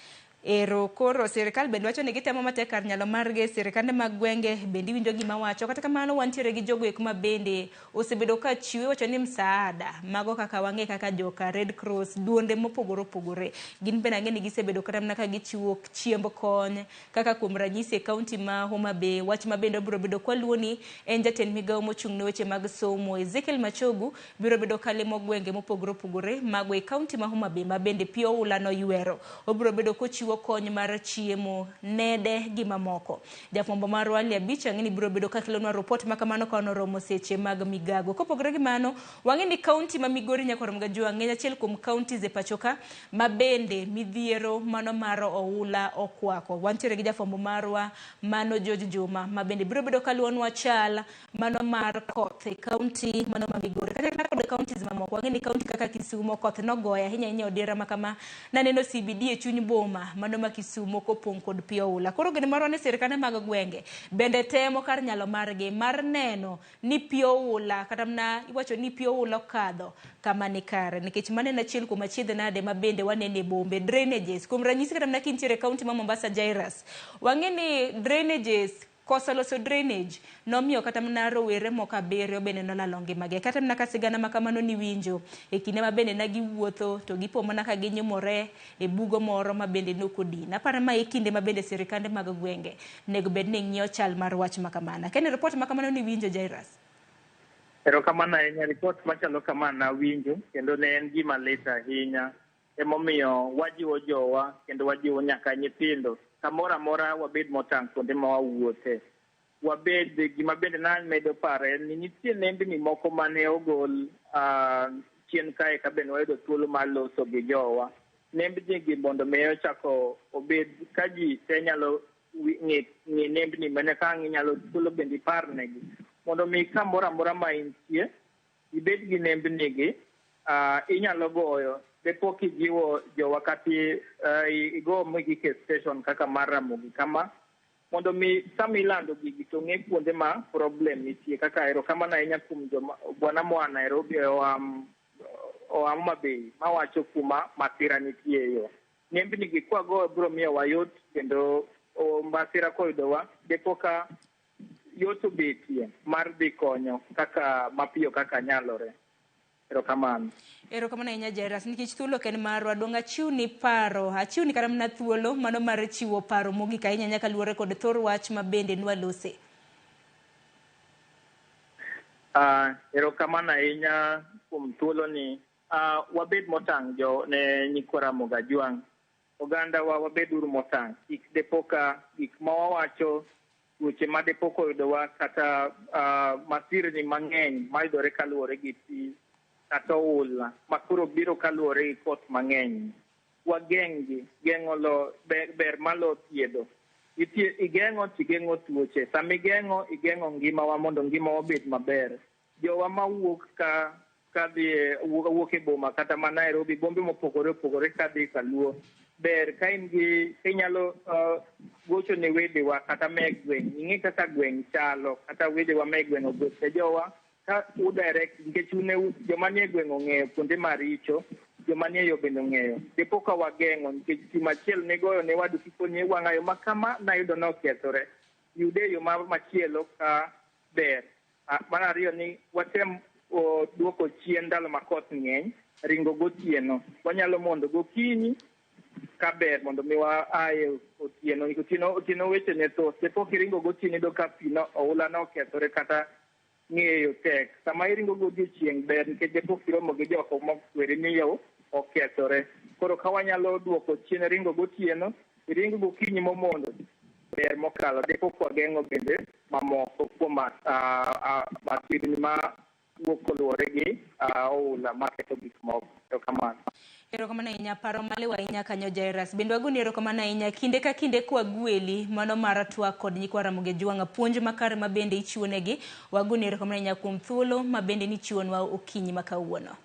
Ero koro sirikal bende wacho ni gitemo matek kar nyalo margi, sirikande mag gwenge bende iwinjo gima wacho. Kata kamano wantiere gi jogo eko ma bende osebedo ka chiwo wacho ni msaada mago kaka wang'e kaka joka Red Cross, duonde mopogore opogore. Gin bende ang'e ni gisebedo kata mana ka gichiwo chiemb kony kaka kuom ranyisi e kaunti ma Homa Bay. Wach ma bende obiro bedo kwaluwo ni en jatend migawo mochung' ne weche mag somo Ezekiel Machogu biro bedo kalimo gwenge mopogore opogore mago e kaunti ma Homa Bay ma bende pi oula noywero. Obiro bedo kochiwo kony mar chiemo, nede gi mamoko. Jafwambo marwa Ali Abich ang'e ni biro bedo ka kelonwa ripot ma kamano ka noromo seche mag migago. Kopogore gi mano, wang'e ni kaunti ma Migori nyaka rom ga Jowang'eny achiel kuom counties e pacho ka ma bende midhiero mano mar oula okwako. Wantiere gi jafwambo marwa mano George Juma ma bende biro bedo kaluwonwa chal mano mar koth e kaunti mano ma Migori. Kata kod counties mamoko, wang'e ni kaunti kaka Kisumo koth nogoyo ahinya ahinya odiera ma kama. Naneno CBD e chuny boma mano ma Kisumo kopong' kod pi oula. Koro geno marwa ni sirikande mag gwenge bende temo kar nyalo margi mar neno ni pi oula kata mana iwacho ni pi oula okadho kama ni kare, nikech mano en achiel kuom achiedh nade ma bende waneno e bombe. Drainages kuom ranyisi kata mana kintiere e kaunti ma Mombasa Jairus, wang'e ni drainages koso loso drainage nomiyo kata mana rowere moko 7 bende nolalo ngimagi. Kata mana ka sigana ma kamano niwinjo e kinde ma bende ne giwuotho to gipo mana ka ginyumore e bugo moro ma bende nokodin. Aparo ma e kinde ma bende sirikande mag gwenge nego bed ni ng'iyo chal mar wach ma kamano. Kene ripot ma kamano niwinjo Jairus? Erokamano ahinya. Ripot machalo kama nawinjo kendo ne en gima lit ahinya. Emomiyo wajiwo jowa kendo wajiwo nyaka nyithindo Kamoro amora wabed motang' kuonde ma wawuothe. Wabed gima bende namedo paro en ni nitie nembni moko mane ogol chien kae ka bende wayudo thuolo mar loso gi jowa. Nembni gi mondo mi ochako obed ka ji te nyalo ng'e nembni mane ka ang' inyalo thuolo bende iparnegi. Mondo mi kamoro amora ma intie ibed gi nembni gi inyalo goyo de pok ijiwo jowa kata igo mogik e station kaka mar Ramogi kama mondo mi sama ilando gigi to ng'e kuonde ma problem nitie kaka erokamano ahinya kuom joma bwana moa Nairobi oa Homa Bay mawacho kuma masira nitie yo. Nembni gi kwagoyo biro miyowa yot kendo masira koyudowa depo ka yot obetie mar dhi konyo kaka mapiyo kaka nyalore. Erokamano. Erokamano ahinya Jairus, nikech thuolo ok en marwa, dong' achiwni paro, achiwni kata mana thuolo mano mar chiwo paro mogik ahinya nyaka luwore kod thor wach ma bende nwalose. Erokamano ahinya kuom thuoloni. Wabed motang' jo ne nyikwa Ramogi Ajwang'. Oganda wa wabed uru motang'. Kik depo ka gik ma wawacho, tuoche ma depo koyudowa kata masirni mang'eny mayudore kaluwore gi pi kata oula ma koro biro kaluwore gi koth mang'eny. Wageng'gi, geng'o lo ber malo thiedho. Igeng'o tigeng'o tuoche. Sama igeng'o, igeng'o ngimawa mondo ngimawa obed maber. Jowa mawuok ka kadhi wuok e boma kata ma Nairobi, bombe mopogore opogore kadhi Kaluo, ber ka in gi inyalo gocho ne wedewa kata me gweng', ing'e kaka gweng' chalo, kata wedewa me gweng' ogoch ne jowa ka u direct, nikech un joma nie gweng' ong'eyo kuonde maricho, joma nie yo bende ong'eyo. Dipo ka wageng'o nikech simu achiel migoyo ne wadu kikoni e wang'ayo ma kama nayudo nokethore, yude e yo machielo ka ber. Mar ariyo ni watem duoko chien ndalo ma koth ng'eny, ringo gotieno. Wanyalo mondo gokinyi ka ber mondo mi wa aye otieno. Otieno weche ne thoth. Dipo kiringo gotieno iyudo ka pi no oula nokethore kata ng'eyo tek. Sama iringo godiochieng' ber nikech dipo kiromo gi jok mokweri ni yo okethore. Koro ka wanyalo duoko chien ringo gotieno, ringo gokinyi momondo ber mokalo. Dipo kwageng'o bende mamoko kuom masirni ma wuok koluwore gi oula maketho gik moko. Erokamano. Erokamano ahinya, paro maliw ahinya kanyo Jairus. Bende wagoni erokamano ahinya kinde ka kinde kwagweli mano mar twak kod nyikwa Ramogi Ajwang' puonj makare ma bende ichiwonegi. Wagoni erokamano ahinya kuom thuolo ma bende nichiwonwa okinyi ma kawuono.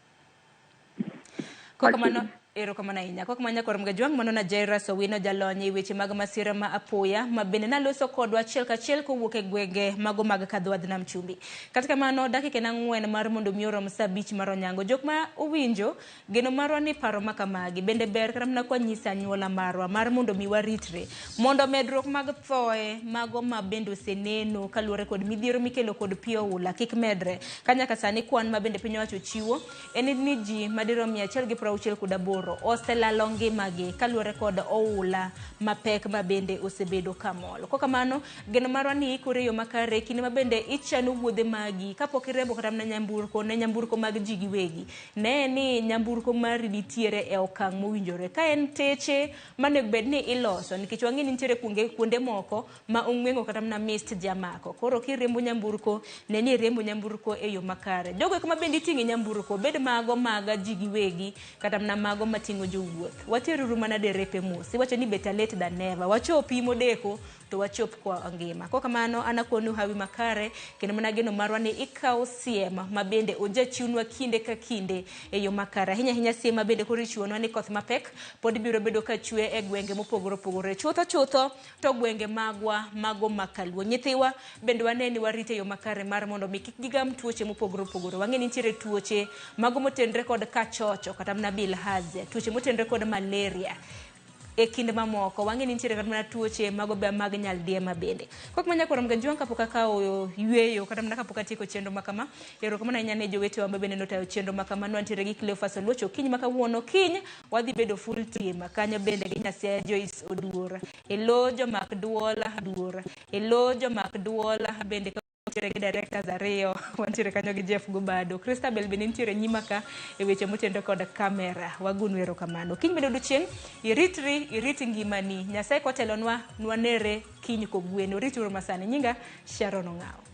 Kokamano, erokamano ahinya. Kokamano nyakwa Ramogi Ajwang', mano na Jairus Owino jalony e weche mag masira ma apoya ma bende naloso kodwa achiel kachiel kowuok e gwenge mago mag Kadhowadh Nam Chumbi. Kata kamano, dakika en 4 mar mondo mi orom saa 5 mar onyango. Jok ma owinjo geno marwa ni paro ma kamagi bende ber kata mana kwanyisa anyuola marwa mar mondo mi waritre mondo medruok mag thoe mago ma bende oseneno kaluwore kod midhiero mikelo kod pi oula kik medre. Ka nyaka sani kwan ma bende piny owacho chiwo en ni ji madirom 168 oselalo ngimagi kaluwore kod oula mapek ma bende osebedo kamol. Kokamano, geno marwa ni ikore yo makare kinde ma bende ichano wuodhe magi kapok irembo kata mana nyamburko ne nyamburko mag ji giwegi. Ne ni nyamburko mari nitiere e okang' mowinjore. Ka en teche manego bed ni iloso nikech wang'e ni nitiere kuonde moko ma ong'weng'o kata mana mist jamako. Koro kiriembo nyamburko, ne ni iriembo nyamburko e yo makare. Jogo eko ma bende iting'o e nyamburko, bed mago mag ji giwegi kata mana mago mating'o jowuoth. Wateruru mana derepe mos. Iwacho ni better late than never. Wachopi modeko to wachop kwa ngima. Kokamano an akonu hawi makare kendo mana geno marwa ni ikawo siem ma bende ojachiwnwa kinde ka kinde e yo makare. Ahinya ahinya siem ma bende koro ichiwonwa ni koth mapek pod biro bedo ka chwe e gwenge mopogore opogore. Chutho chutho to gwenge magwa mago makaluo. Nyithiwa bende wane ni warite e yo makare mar mondo mi kik gigam tuoche mopogore opogore. Wang'e ni nitiere tuoche mago motenre kod kachocho kata mana bilharzia, tuoche motenre kod malaria. E kinde mamoko wang'e ni nitiere kata mana tuoche mago be mag nyaldiema bende. Kok manya kwaro Mganjwang' kapok akawo yueyo kata mana kapok atieko chenro ma kama, erokamano ahinya ne jowetewa ma bende notayo chenro ma kama. Nwantiere gi Cleophas Oluoch okinyi ma kawuono. Kiny wadhi bedo full team kanyo bende gi Nyasaye Joyce Oduor. E lo jomak duol duor. E lo jomak duol bende Wantiere gi directors ariyo, wantiere kanyo gi Jeff Gobado. Christabel bende nitiere nyima ka e weche motenore kod kamera. Wagonu erokamano. Kiny bende odiochieng', iritri, irit ngimani. Nyasaye kotelonwa, nwanere kiny kogwen. Orituru masani. Nyinga Sharon Ong'awo.